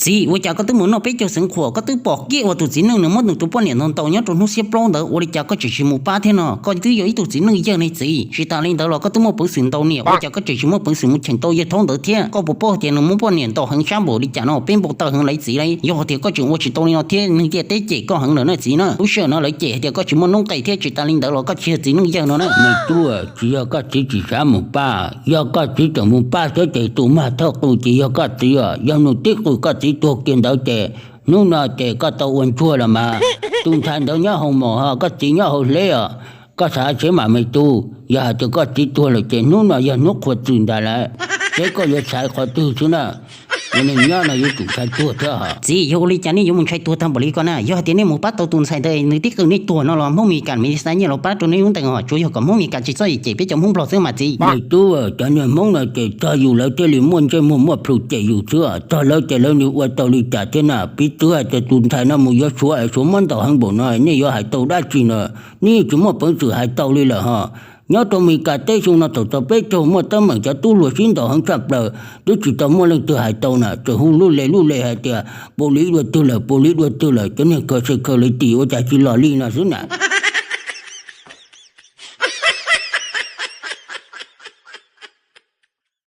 Txiv, ua cas koj twb mus noj peb caug xeev khuam, koj twb pom kiag uas tus txiv neej nws muab nws tus poj niam ntaus ntaus nyob rau hnub xiab plaub ntawd, ua li cas koj tseem tsis mus pab thiab no? Koj twb yog ib tug txiv neej yawg ne txiv. Tsis tas li ntawd los koj twb muaj peev xwm ntaus niam, ua cas koj tseem tsis muaj peev xwm mus cheem tau yawg thaub ntawd thiab? Koj puas paub tias nws muab poj niam ntaus heev sab npaum li cas no, peb npau taws heev lawv txiv lauj. Yog hais tias koj tseem ua tsis tau li no thiab, neeg ciaj teb cem koj heev lawm na txiv na. Lub sij hawm no lawv cem hais tias koj tsis muaj noob qes thiab, tsis tas li ntawd los koj tsis yog txiv neej yawg no na. Me tub, tsis yog koj txiv tsis xav mus pab, yog koj txiv tseem mus pab xwb ces tus mag thawj qws ces yog koj txiv os. Yog nws tib qws koj txiv tuag kiag ntawd ces hnub no ces koj tau ua ntsuag los mas. Tus ntxhais ntawd nyob hauv mos ho koj txiv nyob hauv hleb os. Koj xav tsev mam me tub, yog hais tias koj txiv tuag lawm ces hnub no yog hnub qhuav txwm ntag lawm. Seb koj yuav xaiv qhov twg xwb na. Ua neeg nyob no yuav tsum ntshai tuag thiab hos. Txiv, yog ua li cas nej yuav mus ntshai tuag tag npaum li ko na? Yog hais tias nej mus pab tau tus ntxhais ntawd nws tib qws nej tuag no los Hmoob Mes Kas Mes Li Xas nyiaj los pab rau nej lub ntees os, tsuas yog kom Hmoob Mes Kas tsis txhob cem peb cov Hmoob Nplog xwb mas txiv. Me tub, cov niag Hmoob no ces txog yus lawv thiaj li muaj ntsej muag muaj plhus cem yus xwb os. Txog lawv ces lawv nws ua tau li cas thiab na? Piv txwv hais tias tus ntxhais no mus yuav Suav es Suav muab ntaus heev npaum no nej yuav hais tau dab tsi no? Nej yeej tsis muaj peev xwm hais tau li lawm hos. Nyob rau Mes Kas teb xyoo no thaum txog peb caug muaj teeb meem cov tub hluas sib ntaus heev tshaj plaws, twb tsis tau muaj leej twg hais tau na, tseem hu lub le lub le hais tias paus li dua twg lawm, paus li dua twg lawm, cov niag khaws se khaws li tim ua cas tsis los li no xwb na.